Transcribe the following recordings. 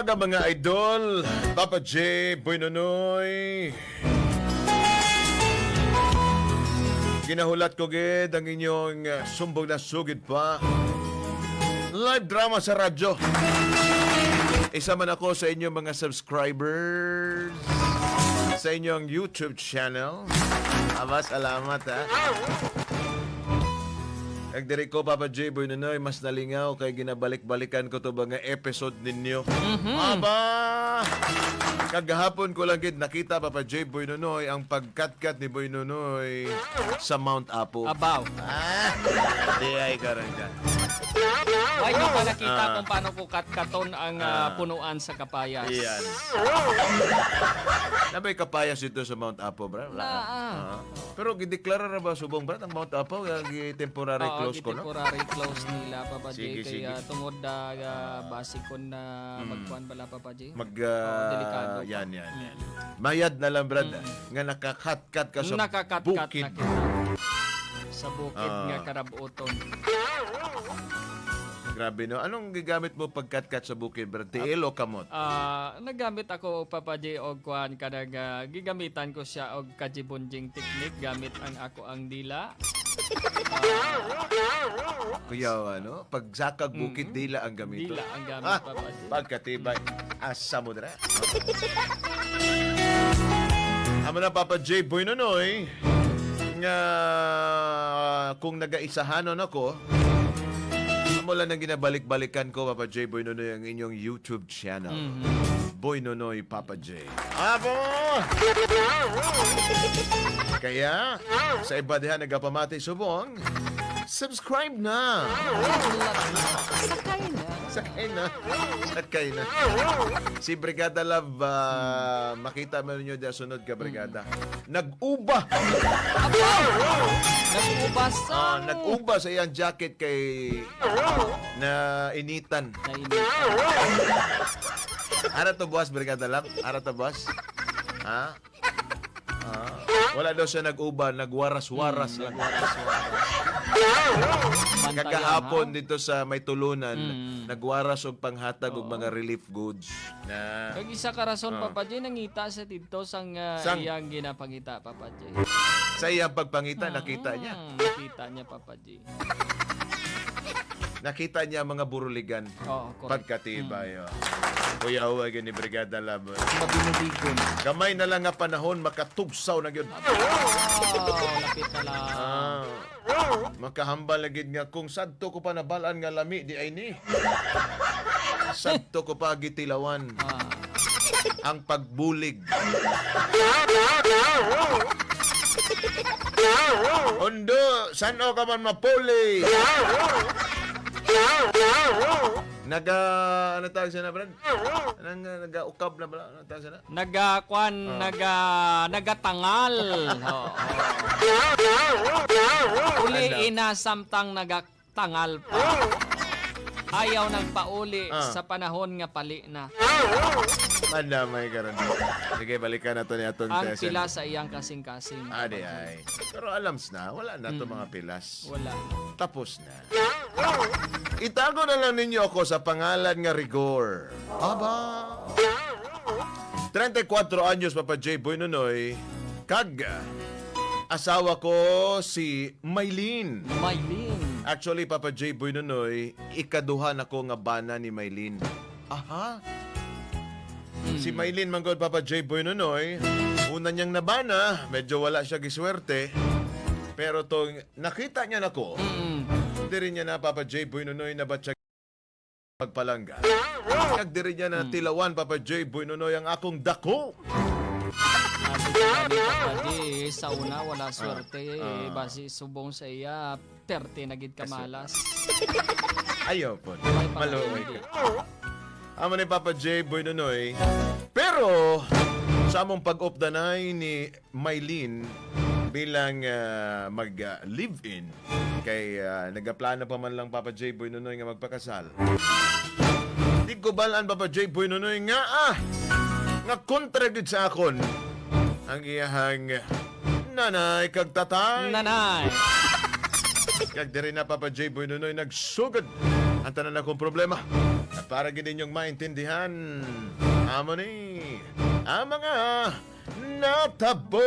Buntag, mga idol, Papa J, Boy Nonoy. Ginahulat ko gid ang inyong sumbong na sugid pa. Live drama sa radyo. Isa man ako sa inyong mga subscribers sa inyong YouTube channel. Aba, salamat ha. Ang diri ko, Papa J. Boy Nonoy, mas nalingaw kay ginabalik-balikan ko to mga episode ninyo. Aba! Kagahapon ko lang gid nakita, Papa J. Boy Nonoy, ang pagkatkat ni Boy Nonoy sa Mount Apo. Abaw. Ah, di ay karon ka. Ay, ko pa nakita kung paano ko katkaton ang punuan sa kapayas. Iyan. Nabay kapayas dito sa Mount Apo, bro? Wala. Na, ah. Ah. Pero gideklara na ba subong, bro, ang Mount Apo? Gi-temporary Oo, close ko, no? temporary close nila, Papa J. Sige, Kaya sige. tungod na base ko na magkuan bala, Papa J. Mag, Oo, delikado pa. yan, yan, yan. Mayad na lang, brad, nga nakakatkat ka sa Nakakatkat bukid. na kita. Sa bukid nga karabuton. Grabe, no? Anong gigamit mo pagkatkat sa bukid, brad? Tiil o kamot? Nagamit ako, Papa J, og kuan kanang gigamitan ko siya og kajibunjing technique gamit ang ako ang dila. Kuya, ano? Pagsakag bukid, dila ang gamito. Dila ang gamit, Ah, Papa J. pagkatibay. Asa mo dira. Amo na, Papa J. Boy Nonoy, nga kung nagaisahanon ako, amo lang ang ginabalik-balikan ko, Papa J. Boy Nonoy, ang inyong YouTube channel. Boy Nonoy Papa J. Abo! Kaya, sa iba diha nagapamati subong, subscribe na! Sakay na. Sakay na. Sakay na. Si Brigada Love, makita mo ninyo diya sunod ka, Brigada. Nag-uba! Nag-ubas Ah, nag-uba sa iyang jacket kay na initan. Nainitan. Ara to boss, Brigada Love? Ara to boss? Ha? Ah, wala daw siya nag-uba, nagwaras-waras lang. Bantayan, Kagahapon ha? dito sa may tulunan, nagwaras og panghatag og mga relief goods. Na Kag isa ka rason, Papa J, nangita sa dito sang Sang? iyang ginapangita, Papa J. Sa iyang pagpangita nakita niya. Nakita niya, Papa J. Nakita niya ang mga buruligan. Oo, correct. Pagkatibay. Oh. Kuya Huwag ni Brigada Lab. Mabinubigon. Gamay na lang nga panahon makatugsaw na gyud. Oh, lapit na lang. Ah. Makahambal na gid nga kung sadto ko pa nabalaan nga lami di ay ni. Sadto ko pa gitilawan ang pagbulig. Ondo, sano ka man mapuli? Naga, ano tawag siya na, Brad? Anong naga-ukab na ba? Ano tawag siya na? Naga kwan, naga nagatangal. Oo. Uli Ano? ina samtang nagatangal pa. Ayaw nagpauli sa panahon nga pali na. Mandamay ka rin. Sige, balikan na to ni atong Ang session. pila sa iyang kasing-kasing. Adi ay. Pero alams na, wala na to mga pilas. Wala. Tapos na. Itago na lang ninyo ako sa pangalan nga Rigor. Aba! 34 anyos, Papa J. Boy Nonoy. Kag, asawa ko si Maylene. Maylin. Actually, Papa J. Boy Nonoy, ikaduha na ko nga bana ni Maylene. Aha! Si Maylene Manggod, Papa J. Boy Nonoy, una niyang nabana, medyo wala siya giswerte. Pero tong nakita niya nako, di rin niya na, Papa J. Boy Nonoy, nabatsyag pagpalangga. Kag di rin niya na tilawan, Papa J. Boy Nonoy, ang akong dako. Ate kami, Papa J, sa una wala swerte eh. Base subong sa iya, perte na gid kamalas. Ayaw po. May Maluoy pangalan. ka. Amo ni Papa J. Boy Nonoy. Pero, sa among pag-updanay ni Mylene bilang mag-live-in, kay nagaplano pa man lang, Papa J. Boy Nonoy, nga magpakasal. Di ko balaan, Papa J. Boy Nonoy, nga nga kontra gid sa akon ang iyahang nanay kag tatay. Nanay. Kag diri na, Papa J. Boy Nonoy, nagsugod ang tanan akong problema. Para gid ninyong maintindihan, amo ni ang mga natabo.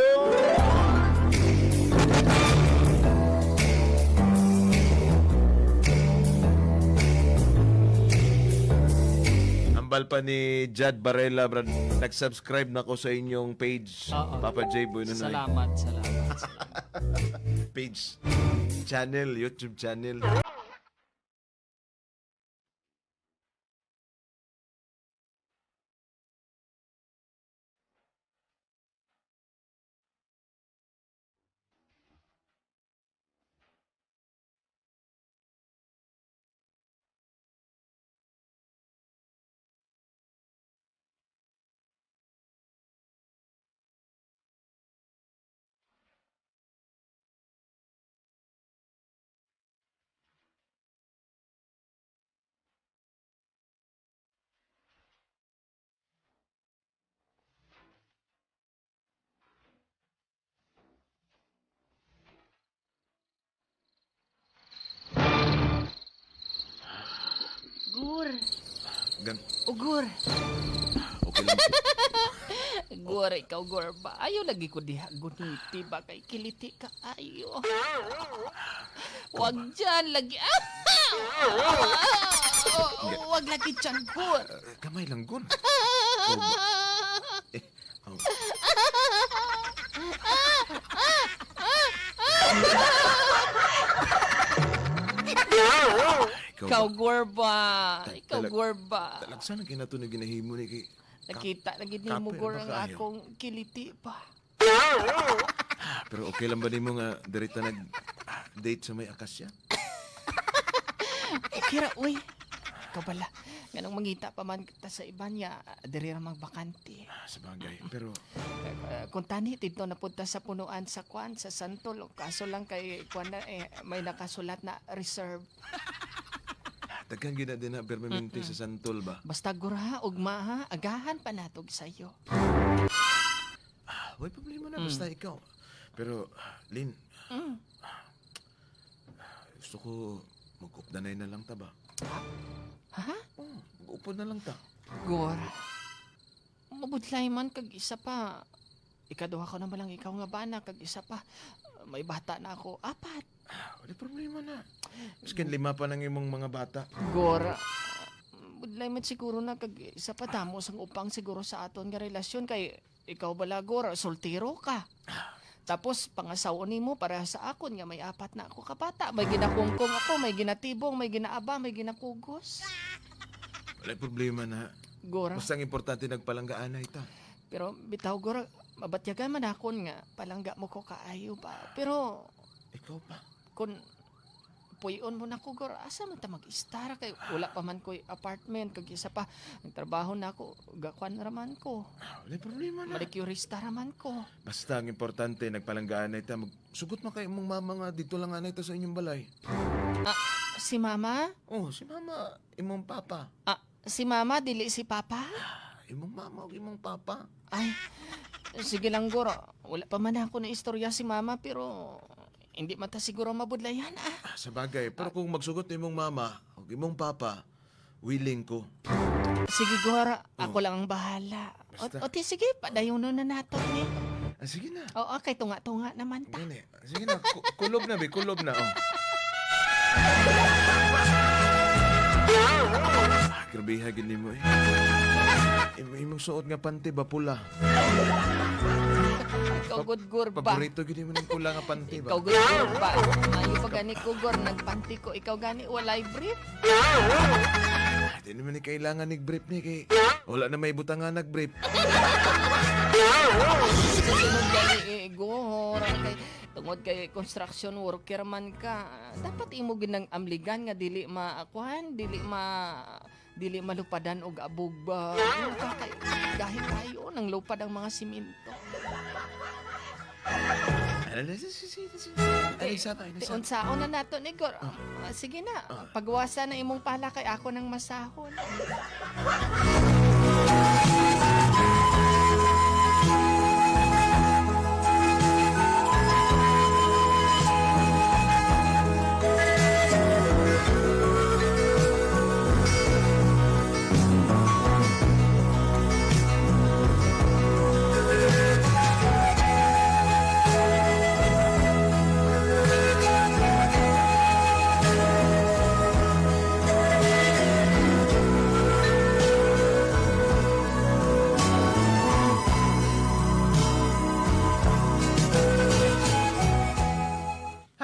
Ambal pa ni Jad Barella, brad. Nag-subscribe na ko sa inyong page. Oo. Papa J. Boy Nunoy. Salamat, salamat, salamat. Page. Channel, YouTube channel. Gur, Gan ugur. okay lang. Gur, ikaw gur ba? Ayaw lagi ko diha guniti ba kay kiliti ka ayo. Wag dyan lagi. Wag lagi dyan, gur. Kamay lang gun. Oh, eh, oh. Ikaw Ikaw ba? gur ba? Ikaw gur ba? Talagsan ang kinato na ginahimo ni kay Nakita lagi ni mo kape gur na ba ang kaayo? akong kiliti ba? Pero okay lang ba nimo nga direta nag date sa may akasya? Okay ra, uy. Ikaw pala. Ganong mangita pa man kita sa iba niya, diri ra magbakante. Ah, sa bagay. Pero Kung tani dito napunta sa punuan sa kwan sa Santol, kaso lang kay kwan na eh, may nakasulat na reserve. Daghan gid na din na permanente sa santol ba? Basta gura ugma ha, agahan pa natog sayo. Ah, way problema na basta ikaw. Pero Lin, gusto ko mag-updanay na lang ta ba? Ha? Oh, mag-upod na lang ta. Gor. Mabudlay man kag isa pa. Ikaduha ko naman lang ikaw nga bana kag isa pa. May bata na ako, apat. Ah, wala problema na. Miskin lima pa ng imong mga bata. Gor. Budlay man siguro na kag isa pa damo sang upang siguro sa aton nga relasyon kay ikaw bala gor, soltero ka. Tapos pangasawa nimo para sa akon nga may apat na ako kabata, may ginakungkong ako, may ginatibong, may ginaaba, may ginakugos. Wala problema na. Gor. Basta ang importante nagpalanggaan na ita. Pero bitaw gor, mabatyagan man akon nga palangga mo ko kaayo ba. Pero Ikaw pa. kung puyon mo na ko gor, asa man ta mag-istar kay wala pa man ko'y apartment kag isa pa ang trabaho na ako gakuan ra man ko. Ah, wala problema na. Manicurista ra man ko. Basta ang importante nagpalanggaan na ita. Magsugot man kay imong mama nga dito lang anay ta sa inyong balay. Ah, si mama? Oh, si mama, imong papa. Ah, si mama dili si papa? Ah, imong mama ug imong papa. Ay, sige lang gor. Wala pa man ako na istorya si mama pero hindi man ta siguro mabudlayan ah. Ah, sa bagay, pero kung magsugot imong mama ug imong papa, willing ko. Sige gor, ako lang ang bahala. O, Basta. o ti, sige, padayon na nato ni. Ah, sige na. Oo, kay tunga-tunga naman ta. Gani. Sige na, kulob na, be, kulob na. Oh. Ah, grabe ha, gini mo eh. Imong suot nga panty ba pula? Ikaw good gor ba? Paborito gini mo ng pula nga panty ba? Ikaw good gor ba? Mayo pa gani ko gor, nagpanty ko. Ikaw gani walay brief. Ah, di naman ni kailangan ni brief ni kay wala na may butangan nag brief. Susunod gani eh, gor. Kay, tungod kay construction worker man ka, dapat imo ginang amligan nga dili maakuan, dili malupadan og abog ba. Kay gahi kayo nang lupad ang mga simento. Ano na Ano sa ano Ti sa unsaon na nato ni Gor. Ah, sige na, pagwasa na imong pala kay ako nang masahon.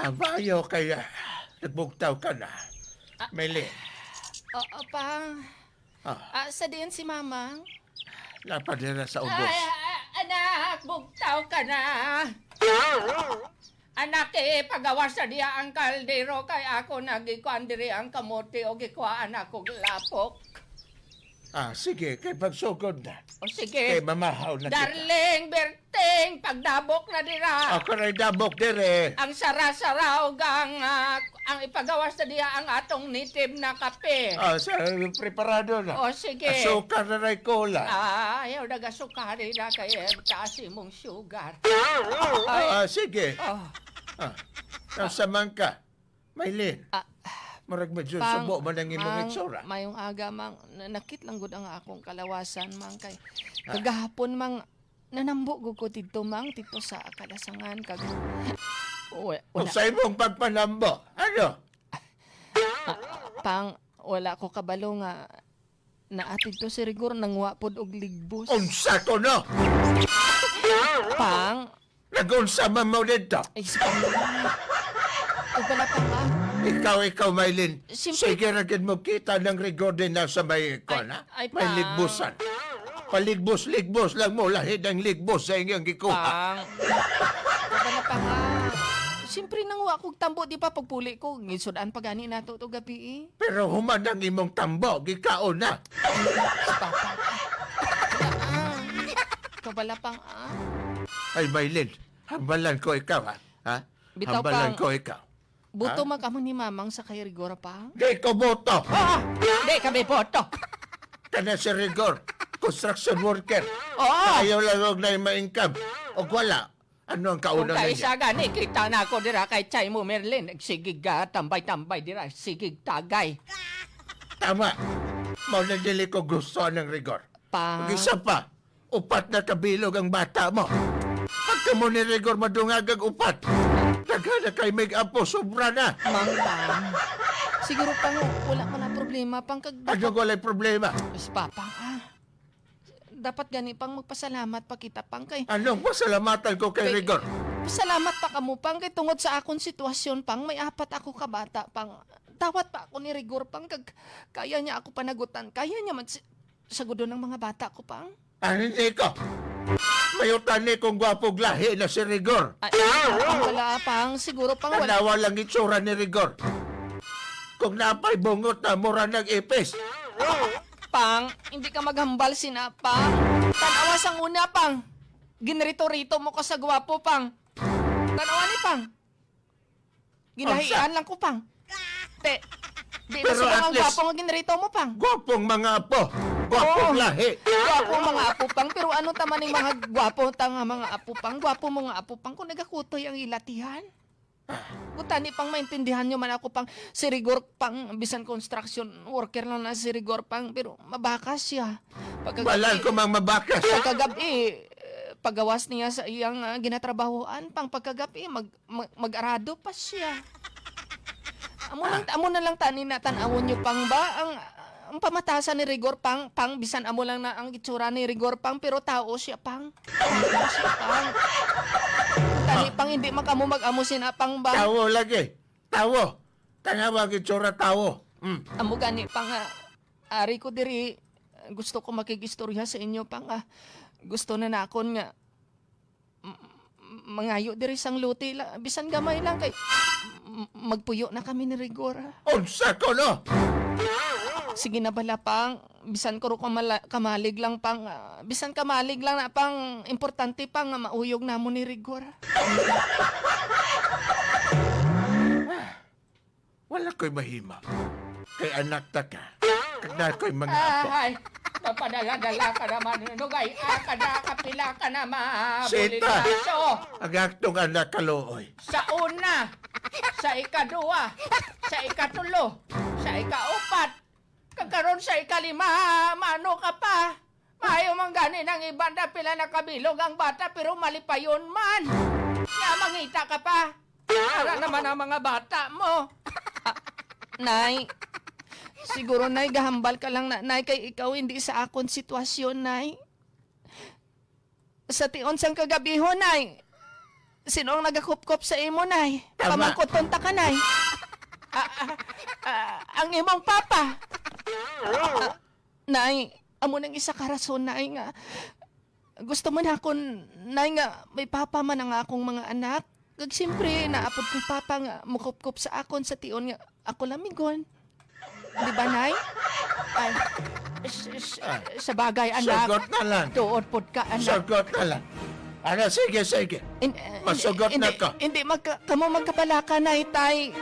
Abayo kaya nagbugtaw ka na. Maylin, Oo, Pang. ah, Ah, sa diyan si Mamang. napadira sa ubos. Ay, anak, bugtaw ka na. Anak, eh, pagawas sa diya ang kaldero kay ako nagikuan diri ang kamote o gikuan ako lapok. Ah, sige, kay pagsugod na. O sige. Kay mamahaw na kita. Darling, Berting, pagdabok na dira. Ako rin dabok dire. Ang sara-saraw gang ang ipagawas na diya ang atong native na kape. Ah, sa preparado na. O sige. Asukar na rin cola. Ah, ayaw nagasukari na kay taas imong sugar. Ay, Ah, sige. oh. Ah, nasa man ka. Maylin, Ah, murag medyo Pang, subo man ang imong Mang, itsura. Mayong aga, Mang, nanakit lang gud ang akong kalawasan, Mang, kay kagahapon, Mang, nanambo gud ko didto, Mang, didto sa kalasangan kag wala, Kung wala sa imong pagpanambo, ano? Pang, wala ko kabalo nga naatid to si Rigor nangwa pod og ligbos. Unsa ko no? Pang, Nagunsa man mo dito. ay si Pang. O pala pang ah. Ikaw, ikaw, Maylin. Siyempre. Sige ra gid mo kita ng rigor din na sa may kon, ha? Ay, May Pang. ligbusan. Paligbos-ligbos lang mo, lahid ang ligbos sa inyong gikuha. Pang. O pala pang ah. Siyempre nangwa kog tambo di pa pagpuli ko. Gisudan pa gani nato to gabi eh. Pero human ang imong tambo, gikaon na. Si Papa. Ah. Kabala pang ah. Ay, Maylin, hambalan ko ikaw, ha? Ha? Bitaw, Hambalan Pang. ko ikaw. Buto man kamo ni Mamang sa kay Rigor pa. Di ko boto. Ah! Di kami boto. Kana si Rigor, construction worker. Oo. Ayaw lang og na ma-income. Og wala, ano ang Kung kauna kay niya? isa gani, kita na ako dira kay Chay mo Merlin. Sigig ka, tambay-tambay dira, sigig tagay. Tama. Mao na dili ko gusto ng Rigor. Pa. Ug isa pa, upat na kabilog ang bata mo. Pagka mo ni Rigor madungag ang upat, daghan na kay make up po, sobra na. Mang pang. Siguro pang wala man na problema pang kag Ano walay problema? Mas papa ah. Dapat gani pang magpasalamat pa kita pang kay Anong pasalamatan ko kay Rigor? Pasalamat pa kamo pang kay tungod sa akong sitwasyon pang may apat ako ka bata pang tawat pa ako ni Rigor pang kag kaya niya ako panagutan kaya niya man sagudon ng mga bata ko pang. Ah, hindi ko. Mayutan ni kong gwapog lahi na si Rigor. Ay, pang wala pang siguro pang wala. Tanawa lang itsura ni Rigor. Kung napay bungot na mura ng ipis. Pang hindi ka maghambal sina pang. Tanawa sang una pang. Ginrito-rito mo ko sa gwapo pang. Tanawa ni pang. Ginahian lang ko pang. Te, di na Pero siguro at ang least- gwapo nga ginrito mo pang. Gwapong mga apo. Gwapong Oo. lahi. Gwapo mga apo pang, pero ano tama ning mga gwapo ta nga mga apo pang, gwapo mga apo pang kung nagakutoy ang ilatihan. Kutani pang maintindihan nyo man ako pang si Rigor pang bisan construction worker lang na si Rigor pang pero mabakas siya. Pagkagabi, Balan ko mang mabakas. pagkagabi eh, pagawas niya sa iyang ginatrabahoan pang pagkagabi mag-arado pa siya. Amo na lang tani na tan-awon nyo pang ba ang pamatasan ni Rigor pang pang bisan amo lang na ang itsura ni Rigor pang pero tao siya pang. Tao siya pang. Tani pang hindi makamo mag-amo sina pang ba. Tawo lagi. Tawo. Tanawa ang itsura tawo. Amo gani pang ari ko diri gusto ko makigistorya sa inyo pang gusto na nakon nga mangayo diri sang luti la, bisan gamay lang kay magpuyo na kami ni Rigor. Unsa ko no? Sige na bala pang bisan ko ro kamalig lang pang bisan kamalig lang na pang importante pang nga mauyog namo ni Rigor. Wala ko'y mahima. Kay anak ta ka. Kag na ko'y mga apo. Ay, papadala-dala ka naman nugay ka na kapila ka na Sita. Ang aktong anak kaluoy. Sa una, sa ikaduha, sa ikatulo, sa ikaupat, kagkaroon sa ikalima, mano ka pa. Maayo man gani ng iba na pila nakabilog ang bata pero malipayon man. Nga mangita ka pa. Para naman ang mga bata mo. Nay, siguro Nay, gahambal ka lang na, Nay, kay ikaw hindi sa akon sitwasyon, Nay. Sa tion sang kagabi ho, Nay. Sino ang nagakupkop sa imo, Nay? Tama. Pamangkuton ta ka, Nay. Ah, ah, ah, ang imong papa. Ah, Nay, amo nang isa ka rason, Nay, nga gusto mo na akon, Nay, nga may papa man ang akong mga anak. Kag siyempre, naapod ko papa nga mukupkop sa akon sa tion nga ako lamigon. Di ba, Nay? Ay, sa bagay, anak. Sagot na lang. Tuod pod ka, anak. Sagot na lang. Ano, sige, sige. Masugot na hindi, ka. Hindi, kamo magkabalaka na, tay.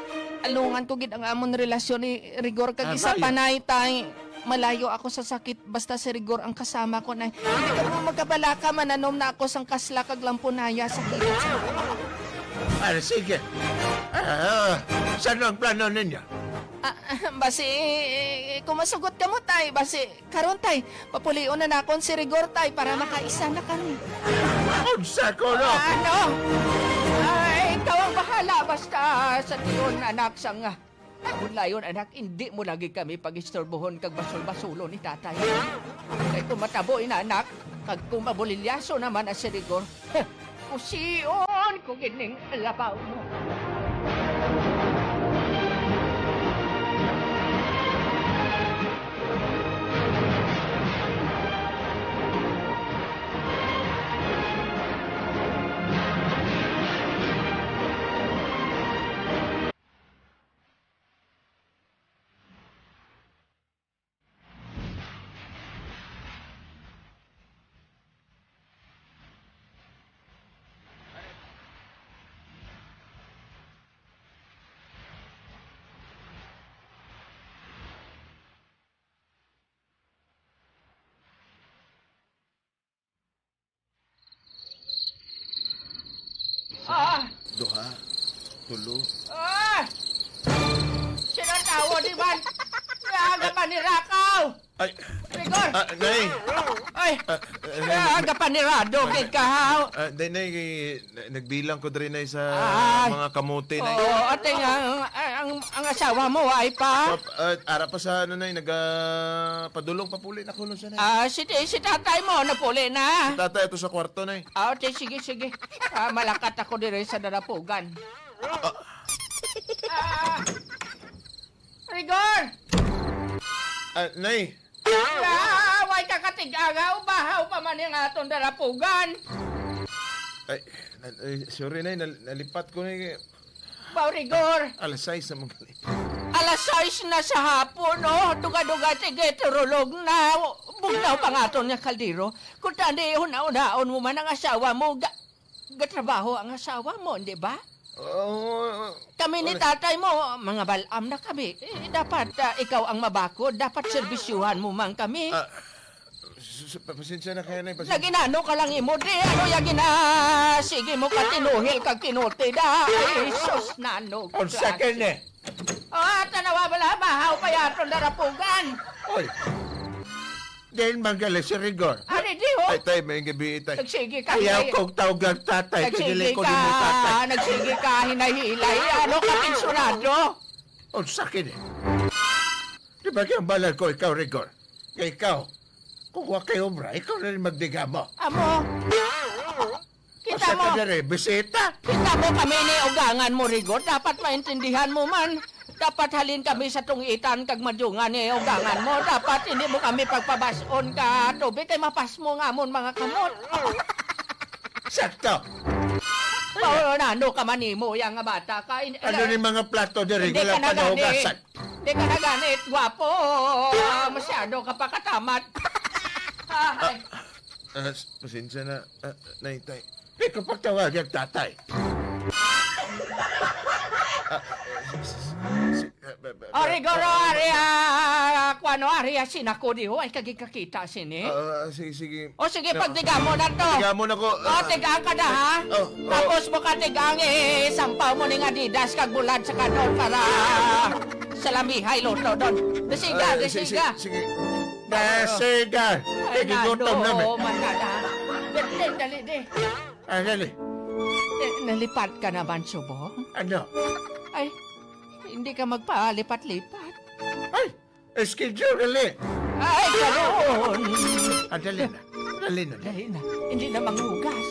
Alungan ko gid ang amon relasyon ni Rigor kag Ah, isa pa bayo. na, tay. Malayo ako sa sakit basta si Rigor ang kasama ko na. Hindi kamo magkabalaka, mananom na ako sang kasla kag lampunaya sa kilid. Ano, sige. Ah, saan ang plano ninyo? Ah, basi kung masugot ka mo tay, basi karon tay, papulion na nakon si Rigor tay para makaisa na kami. Unsa ko no? Ano? Ay, ikaw ang bahala. Basta sa tiyon, anak, sang Budlayon, anak, hindi mo lagi kami pag-istorbohon kag basol-basulo ni tatay. Kay kung matabo ina, anak, kag kung mabulilyaso naman ang si Rigor, kusion ko gining labaw mo. Ah! Duha, tulo. Ah! Sino tawo di ba? Aga pa ni Rakaw! Ay, Rigor! ah, Nay! Ay! Ah, ah, Aga pa ni Rado, kay kahaw! Ah, day, Nay, eh, nagbilang ko diri, Nay, sa Ay. mga kamote, Nay. Oo, ate nga, ang asawa mo ay pa. Pap, ah, ara pa sa ano, Nay, nagapadulong papuli na kuno siya, Nay. Ah, si tatay mo, napuli na. Tatay, ito sa kwarto, Nay. Ah, ate, sige, sige. Ah, malakat ako dire sa darapugan. Ah, Rigor! Ah, Nay! Ah, way ka katig-agaw, bahaw pa man yung atong darapugan. Ay, ay, sorry, Nay, nalipat ko, Nay. Baw, Rigor! Alas 6 na mga Alas 6 na sa hapon, oh. Duga-duga, sige, turulog na. Bugnaw pa nga aton nga kaldero. Kung tani, una-unaon mo man ang asawa mo, gatrabaho ang asawa mo, di ba? Oo. Kami ni tatay mo, mga balam na kami. Eh, dapat ikaw ang mabakod. Dapat serbisyuhan mo man kami. Ah, pasensya na kayo, Nay. Pasensya. Naginano ka lang imo, di ano ya gina... Sige mo ka tinuhil kag tinuti da. Ay, sus, nano. Unsa kini? Ah, tanawa bala, bahaw pa yaton darapugan. Oy. Dahil manggali si Rigor. Ari di ho. Ay, tay, may gabi, tay. Nagsige ka. Ayaw kong tawagan tatay. Nagsige Kaya ko ka. ni mo tatay. Nagsige ka, hinahilay. Ano ka, pensionado? Unsa kini? Di ba kaya balag ko ikaw, Rigor? Kaya ikaw, kung wa kay obra, ikaw na rin magdiga mo. Amo. Kita Basta mo. ka na rin, bisita. Kita mo kami ni ugangan mo, Rigor. Dapat maintindihan mo man. Dapat halin kami sa tungitan kag madyungan ni ugangan mo. Dapat hindi mo kami pagpabason ka tubig kay mapasmo nga amon mga kamot. Sakto. Paunano ka man nimo yang nga bata ka. Ano ni mga plato diri Hindi wala ka na pa gani. nahugasan. Hindi ka na ganit, gwapo. Ah, masyado ka pa katamat. Ay, Ah, pasensya na, ah, Nay, tay. Di ko pagtawag ang tatay. Ari goro, ari ah, kwano, ari ah, sinako di ho. Ay, kagikakita sini. Ah, sige, sige. O sige, pagdiga mo na to. Tiga mo na ko. O, tigaan ka na ha. Oh, oh. Tapos mo ka tigang eh, sampaw mo ning Adidas kag bulad sa kanon para sa lamihay loto doon. Desiga, Ah, desiga. Sige. Dasiga. Ay, Nagigutom nano, namin. matada. Dali, dali, dali. Ah, dali. Eh, nalipat ka naman, Subo. Ano? Ay, hindi ka magpalipat-lipat. Ay, schedule dali. Ay, ganoon. Ah, dali na. Dali na. Dali. Dali na, hindi na manghugas.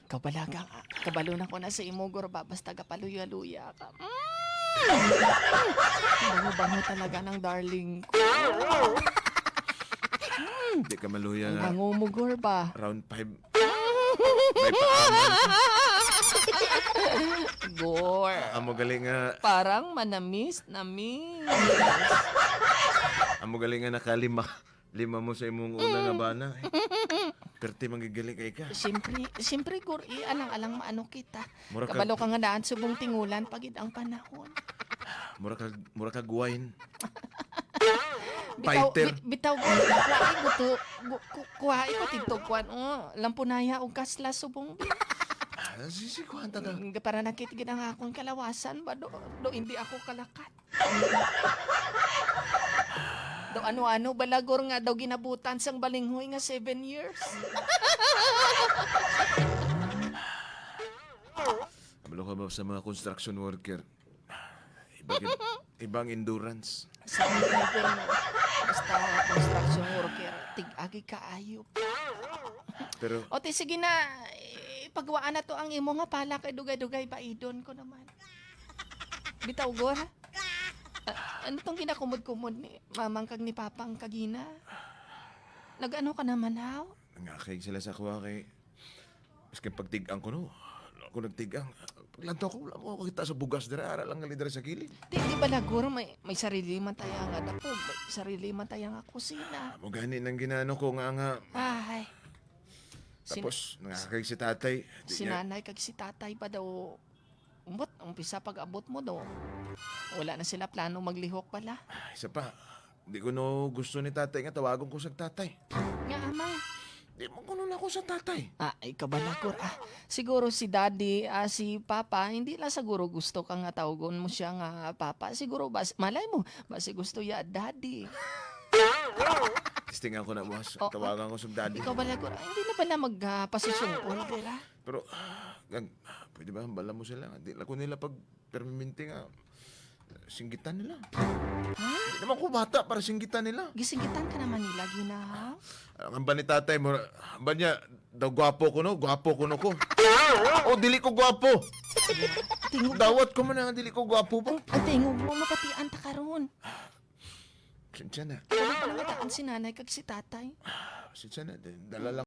Kabalaga nga. Kabalo na ko na sa imo, Gor, ba? Basta kapaluya-luya ka. Bango-bango talaga ng darling ko. Hindi ka maluya Ang nga. bango mo, Gor, ba? Round 5. May paamon. Gor. Amo galing nga, Parang manamis, namis. amo galing nga nakalima. Lima mo sa imong una nga bana. Eh. Perti mangigaling kay ka. Siyempre, siyempre, Gor, eh, alang-alang maano kita. Mura ka- Kabalo ka nga daan subong tingulan pagid ang panahon. Mura kag wine. Bitaw, Fighter. bitaw, Gor, kuwae ko to, kuwae ko tidto kuan. Oh, lampunaya og kasla subong. Ah, sisikuhan ta ka. Para nakit gid ang akong kalawasan ba do, do hindi ako kalakat. Do ano-ano balagor nga daw ginabutan sang balinghoy nga 7 years. Kabalo ka ba sa mga construction worker? Iba, ibang endurance. Sa mga no, basta construction worker, tig-agi kaayo. Pero O te, sige na, eh, pagwaan na to ang imo nga pala kay dugay-dugay baidon ko naman. Bitaw gor. Ah, ano tong ginakumod-kumod ni mamang kag ni papang kagina? Nag-ano ka naman, haw? nangakig sila sa kuha kay maski pagtigang ko no. Ako nagtigang. Paglantaw ko, wala mo ako kita sa bugas dira. Ara lang gali dira sa gilid. Di ba lagor, may sarili man tayo nga dapo, may sarili man tayo nga kusina. Amo gani nang ginano ko nga nga. Ay. Tapos nangakig si tatay. Di Si niya- nanay kag si tatay pa daw, umot, umpisa pag abot mo daw. Wala na sila plano maglihok pala. Ah, isa pa. Di ko no gusto ni tatay nga tawagon ko sa tatay. Nga amang. Di mo kuno na ako sa tatay. Ah, ay kabalakor. Ah, siguro si daddy, ah, si papa, hindi lang siguro gusto ka nga tawagon mo siya nga papa. Siguro, bas, malay mo, basi gusto ya daddy. Testingan ko na boss. Oo. Tawagan ko sa daddy. Ikaw balakor, ah, hindi na pala magpasusumpol, dira. Pero, gang, pwede ba bala mo sila? Di lang ko nila pag permanente nga. Singgitan nila. Hindi naman ko bata para singgitan nila. Gisingitan ka naman nila, ginahaw. Ang ba ni tatay mo, ang ba niya, daw gwapo ko no, gwapo ko no ko. O, dili ko gwapo. Tingog, Dawat ko man nga dili ko gwapo ba? ang tingog mo, mapatian ta karon. Sinsya na. Wala pa naman si nanay kag si tatay. Sinsya na. Dala lang.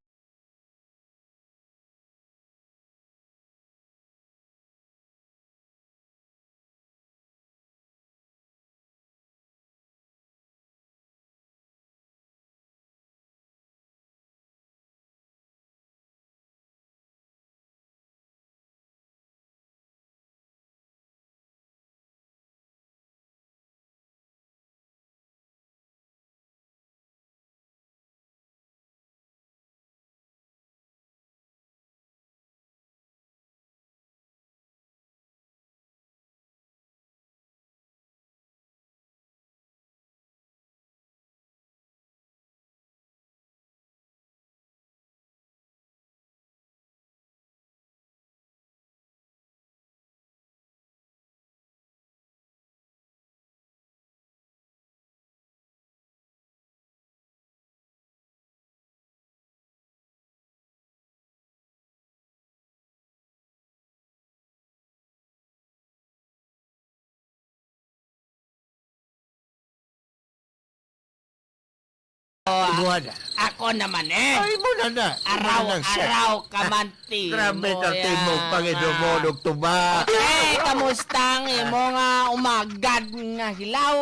Ibuha na. Ako naman eh. Ay mo na na. Araw-araw ka man, Timo. Grabe ka timog pangidumolog tuba. Eh, kamusta ang imo nga umagad nga hilaw?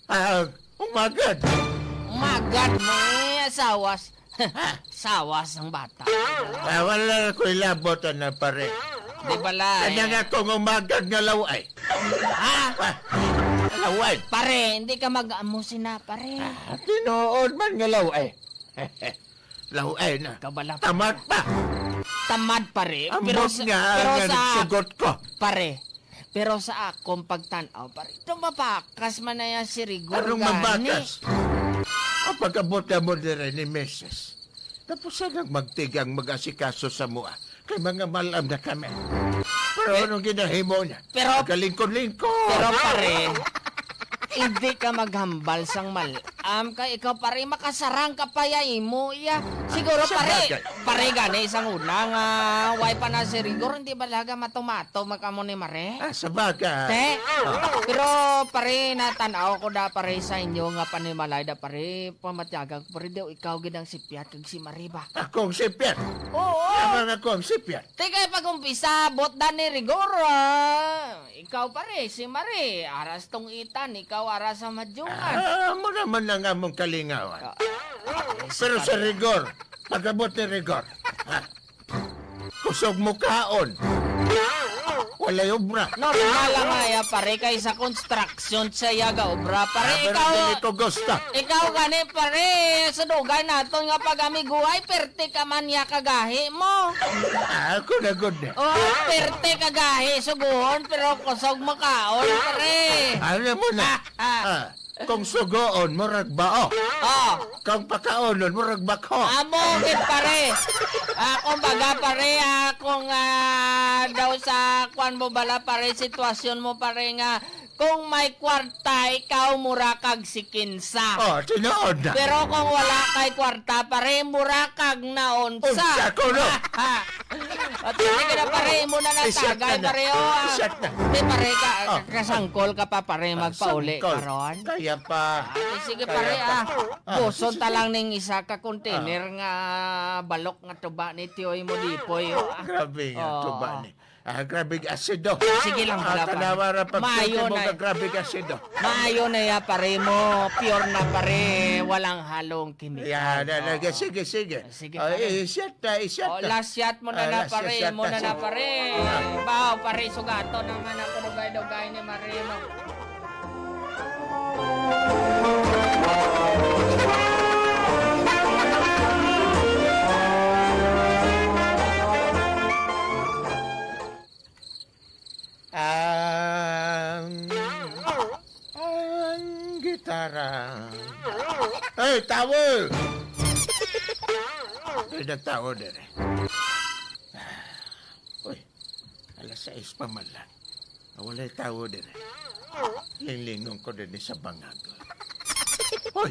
Ah, umagad. Umagad mo eh, sawas. Sawas ang bata. Ah, wala na ko ilabotan na pare. Di bala Kanya eh. nga kung umagad nga laway. Ha? Ah, laway. Pare, hindi ka mag-amusin na, pare. Ah, tinuod man nga laway. Laway na. Kabala. Tamad pa. Tamad, pare. Ambot Pero sa, nga pero nga sa, nagsugot ko. pare, pero sa akong pagtanaw, pare, tumapakas man na yan si Rigor Anong gani. mabakas? Ang pag-abot na mo dire ni Mrs. Tapos siya nang magtigang mag-asikaso sa mua. Kay mga malam na kami. Pero anong ginahimo niya? Pero- Kalingkod-lingkod. Pero pare, hindi ka maghambal sang mal Kay ikaw pare makasarang ka pa ya imo iya. Siguro Sa pare, bagay. pare gani isang una nga way pa na si Rigor hindi balaga matumato makamo ni Mare. Ah, sa bagay. Te, pero pare natanaw ko da pare sa inyo nga panimalay da pare pamatyagang pare daw ikaw gid ang sipyat kag si Mare ba. Akong sipyat. Oo. Amang ako ang sipyat. Teka, pag-umpisa, bot da ni Rigor, ah. Ikaw pare, si Mare, aras tong itan, ikaw aras sa madyungan. Ah, mo naman lang among kalingawan. Ah, Pero sa rigor, pag-abot ni rigor, ha? Kusog mo kaon. Walay obra. Normal lang nga ya, pare, kay sa construction siya ga obra. Pare, Ah, pero ikaw, dili ko gusto. ikaw gani, pare, sa dugay naton nga pag-amiguay, perte ka man ya kagahi mo. Ah, ako na good na. Oh, perte kagahi, suguhon, pero kusog makaon, pare. Ano mo na? Ah, Ah, kung sugoon, murag bao. oh. Kung pakaonon, murag bakho. Amo gid pare. Ah, kumbaga pare, kung daw sa kwan mo bala pare sitwasyon mo pare nga kung may kwarta ikaw mura kag si kinsa. Oh, tinuod na. Pero kung wala kay kwarta pare mura kag naunsa. Unsa ko, no? At hindi ka na pare mo na Isyat natagay na na. pare oh. Isyat na. Di pare ka, Oh. kasangkol ka pa pare magpauli Sangkol. karon. Kaya pa. Ay, sige Kaya pare pa. ah. Ah, Buson sige. ta lang ning isa ka container nga balok nga tuba ni Tioy mo dipoy. Oh, ah. Grabe nga, Oo. tuba ni. Ah, grabe nga asido. Sige lang Ah, pala, pare. tanawa ra pag Maayo mo na. ka grabe ka asido. Maayo na ya pare mo, pure na pare, walang halong kimikal. Yan, na, na, Oo. sige, sige. Sige, Ah, pare. isyat na, isyat Oh, na. last shot mo na Ah, na last pare, shot mo na, na na sige. pare. Baw pare sugato naman ako dugay-dugay ni Marino. Ang gitara. Ay, tawo! Ay, nagtawo din eh. Uy, 6:00 pa man lang. Wala'y tawo din eh. Linglingon ko din sa bangag. Uy!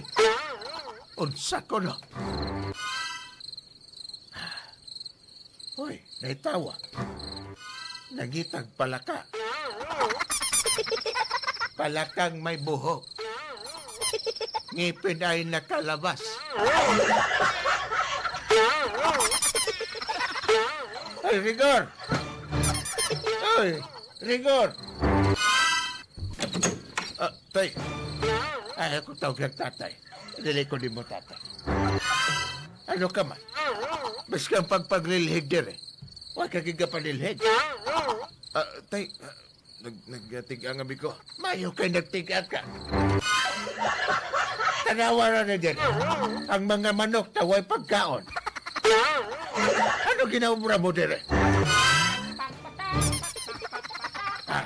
Unsa ko no? Uy, naitawa. Nagitag palaka. Palakang may buhok. Ngipin ay nakalabas. Ay, Rigor! Ay, Rigor! Ah, tay, Ay, ako tawag ng tatay. Dili ko di mo tatay. Ano ka man? Mas kang pagpaglilhig dire. Huwag ka gigapanilhig. ah, tay, nagtigang abi ko. Mayo kay nagtiga ka. Tanawa na na din. Ang mga manok taway pagkaon. Ano ginaubra mo dire? Ah,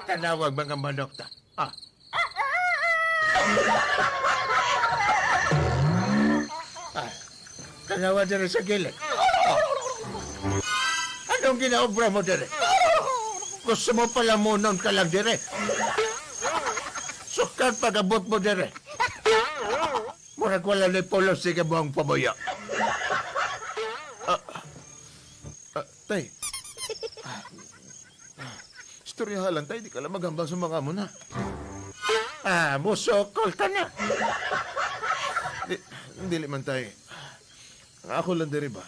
tanawag mga manok ta. Ah. Ah, tanawa dire sa gilid. Oh. Anong ginaubra mo dire? Gusto mo pala munon ka lang dire. Sukat pag-abot mo dire. Murag wala ni pulos di ka buong pabuyo. Ah, tay. Istoryahan lang, tay. Di ka lang maghambal sa mga mo na. Ah, musokol ka na. Di, dili man, tay. Ang ako lang diri ba?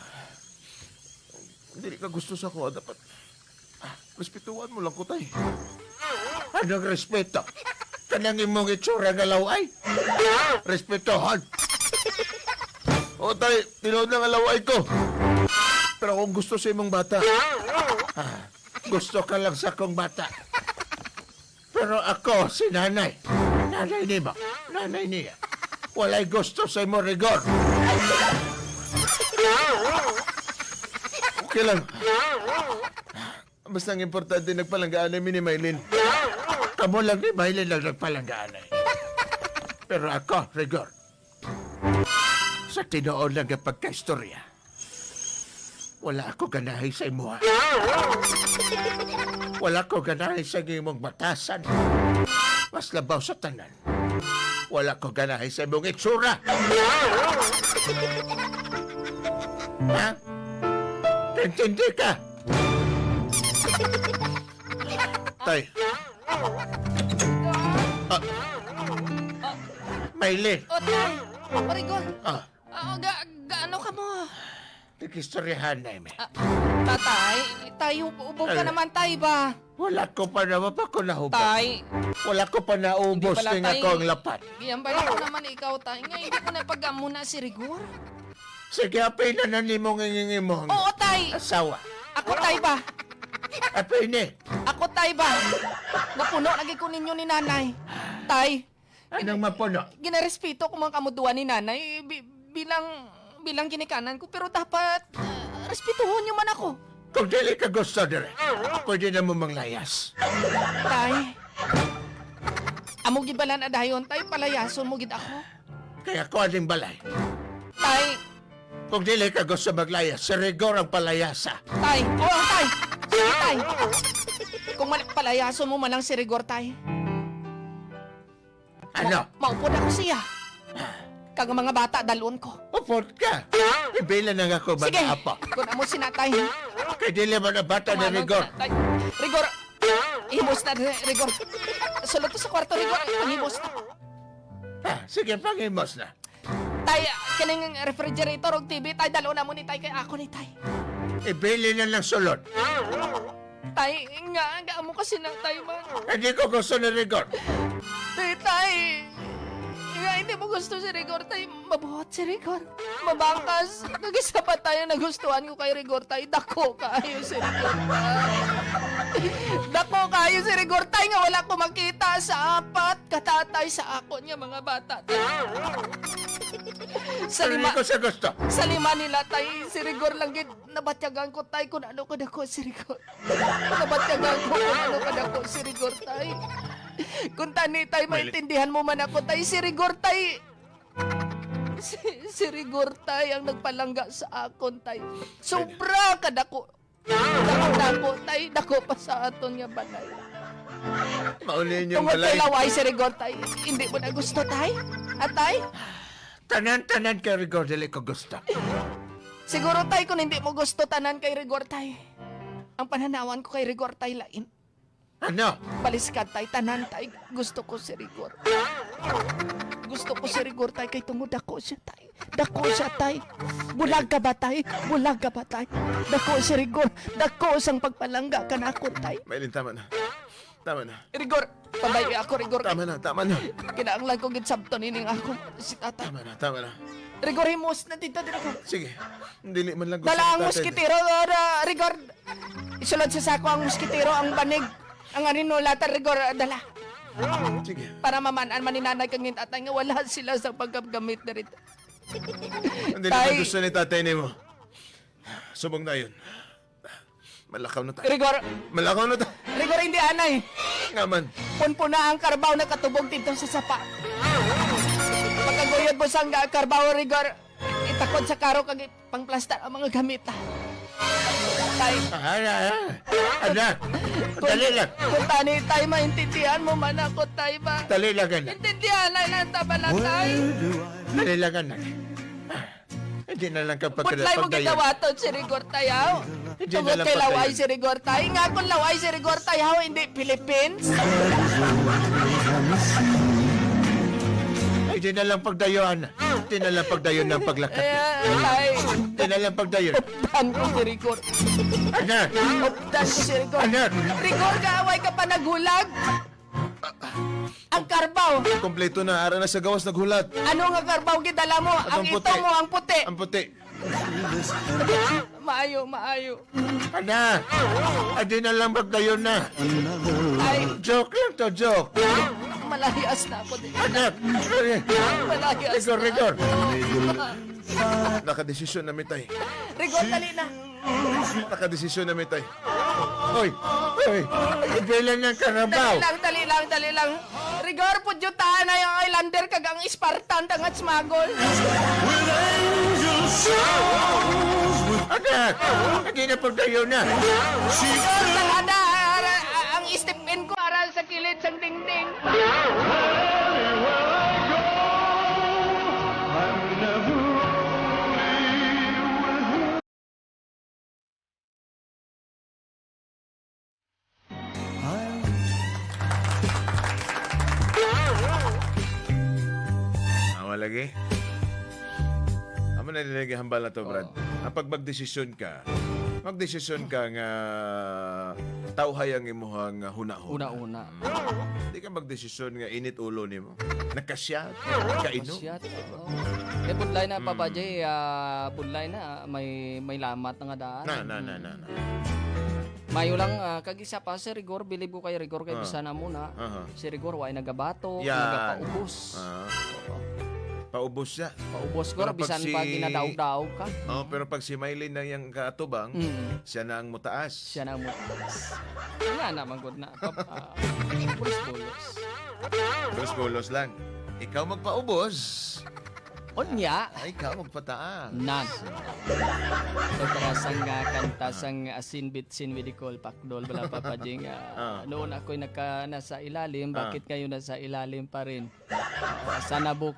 Dili ka gusto sa ako. Dapat, respetuhan mo lang ko, tay. Anong respeto? Kanang imong itsura nga laway? Respetohon. O, tay, tinuod lang ang laway ko. Pero kung gusto sa imong bata, Ah, gusto ka lang sa akong bata. Pero ako, si nanay. Nanay ni mo. Nanay niya. Walay gusto sa imo rigor. Okay lang. Basta ang importante, nagpalanggaan namin ni Maylin. Kamo lang ni Maylin lang nagpalanggaan ay. Pero ako, rigor. Sa tinuod lang ang pagkaistorya, wala ako ganahi sa imuha. Wala ko ganahi sa imong batasan. Mas labaw sa tanan. Wala ko ganahe sa imong itsura. Ha? Intindi ka. Tay. Ah. Maylin. O, tay. O, Rigor. Ah, Ah, gaano ka mo? tigistoryahan na imi. Ah, tatay, tayo, ubog ka Ay. naman, tay ba? Wala ko pa na, pa ko nahubog. Tay, Wala ko pa naubos Hindi pala, ning tay. ako ang lapat. giyambal ko naman ikaw, tay. Nga, hindi ko na pag-amo na si Rigor. Sige, apay na na nimo ngingimong Oo, tay. asawa. Ako, tay ba? Apay ni. Ako, tay ba? Napuno lagi ko ninyo ni nanay. Tay, Anong mapuno? ginarespeto ko mga kamuduan ni nanay bilang bilang ginikanan ko, pero dapat respetuhon niyo man ako. Kung dili ka gusto dire, pwede na mo manglayas. Tay. Amo gid balan adayon, tay, palayason mo gid ako. Kaya ko aning balay. Tay, Kung dili ka gusto maglayas, si Rigor ang palayasa. tay. Oo, tay. Sige, tay. Kung palayason mo man lang si Rigor, tay. Ano? Maupod ako siya. Kag ang mga bata dalon ko. Upod ka. Ibila na nga ko Sige. mga apo. Kung amo sinatay. Kay dili man ang bata ni Kumanon Rigor. ka na, tay. Rigor. Himos na, Rigor. Sulod to sa kwarto, Rigor. Ang himos na. Ha, sige, pangimos na. Tay, kining refrigerator og TV, tay, dalo na mo ni tay kay ako ni tay. Ibili na lang sulod. Tay, nga, nga mo kasi na tay man. Hindi ko gusto ni Rigor. Tay, tay. Nga, hindi mo gusto si Rigor, tay. Mabuhat si Rigor. Mabangkas. Nag-isa pa tayo nagustuhan ko kay Rigor, tay. Dako kaayo si Rigor, tay. Dako kaayo si Rigor, tay. Nga wala ko makita sa apat katatay sa ako niya mga bata, tay. Sa Hindi lima, ko siya gusto. sa lima nila, tay, si Rigor lang gid. Nabatyagan ko, tay, kung ano ko dako si Rigor. Nabatyagan ko kung ano ka dako si Rigor, tay. Kung tani, tay, maintindihan mo man ako, tay, si Rigor, tay. Si Rigor, tay, ang nagpalangga sa akon, tay. Sobra ka dako. Dako, dako, tay, dako pa sa aton nga balay. Maulin yung Tungod balay. kay laway si Rigor, tay, hindi mo na gusto, tay? Atay? Tanan-tanan kay Rigor, dili ko gusto. Siguro tay kung hindi mo gusto tanan kay Rigor tay. Ang pananawan ko kay Rigor tay lain. Ano? Baliskad tay, tanan tay. Gusto ko si Rigor. Gusto ko si Rigor tay kay tungod dako siya tay. Dako siya tay. Bulag ka ba tay? Bulag ka ba tay? Dako si Rigor. Dako sang pagpalangga ka na ako tay. Maylin, tama na. Tama na. Rigor, pabay ako Rigor. Tama na, tama na. Kinaanglan ko gid sabton ining ako si tatay. Tama na, tama na. Rigor himos na dito Rigor. Sige. Dili man lang gusto Dala ang ni tatay. moskitero, Rigor. Isulod sa sako ang moskitero, ang banig. Ang aninulatan, Rigor, dala. Sige. Para mamanan man ni nanay kang tatay nga wala sila sa pagkagamit na rito. Hindi Tay. naman gusto ni tatay nimo. Subong na yun. Malakaw na tayo. Rigor, Malakaw na tayo. Rigor, hindi anay. Nga man. Punpuna ang karbaw na katubog dito sa sapa. Pagkaguyod mo sa karbaw, Rigor, itakod sa karo kag pangplastar ang mga gamit. Ah. Tay, Ah, ah, ah. Anak, dali lang. Kung tani tay, maintindihan mo man ako, tay ba? Dali lang, anak. Intindihan na lang ta bala, tay. Dali lang, anak. Ah, hindi na lang kapag Putlay mo pagdayon. ginawaton si Rigor Tayaw. Hindi Tungod na lang kay laway pagdayon. si Rigor Tay. Nga kung laway si Rigor Tayaw, hindi Philippines. Hindi na lang pagdayon. Hindi na lang pagdayon ng paglakat. Eh, tay. Hindi na lang pagdayon. Updan ko si Rigor. Anak! Updan ko si Rigor. Anak! Rigor, kaaway ka pa nagulag. Ang karbaw. Kompleto na. Ara na sa gawas naghulat. Ano nga karbaw gidala mo? At Ang ito mo, ang puti. Ang puti. Maayo, maayo. Anak! Hindi na lang pagdayon na. Ay, Joke lang to, joke. malayas na ako din. Anak! Malayas Rigor, na. rigor. Nakadesisyon na mi tay. Rigor, dali na. Nakadesisyon na mi tay. Oy! Oy! Ibilan ng karabaw! Dali lang, dali lang, dali lang. Rigor, pudyutaan na yung Islander kag ang Spartan tangat smagol. Anak! Hindi na pagdayon na. Rigor, talada, ang step in ko aral sa kilid sang dingding. Amo lagi. Amo na nila hambal na to, Brad. Ang pag magdesisyon ka nga tawhay ang imuhang huna-huna. Una-una. Hindi ka magdesisyon nga init ulo nimo. Nakasyat, kainom. Masyat. Oo. Eh, budlay na, Papa J. Budlay na. May lamat na nga daan. Na, na, na, na, na. Mayo lang, kag isa pa, si Rigor, bilib ko kay Rigor, kay bisan na muna. Si Rigor, way nagabato, Yan. nagapaubos. Oo. Paubos siya. Paubos ko, Pero pag bisan pa ginadaog-daog ka. Oh, pero pag si Mylene na yung kaatubang, siya na ang mutaas. Siya na mo. Wala na, manggod na. Bulos-bulos. Bulos-bulos lang. Ikaw magpaubos, Unya, ay ikaw magpataas. Nan. So para sang kanta sang asin bitsin with call pakdol bala Papa Jing. Noon ako'y naka nasa ilalim, bakit ngayon nasa ilalim pa rin? Sana bukas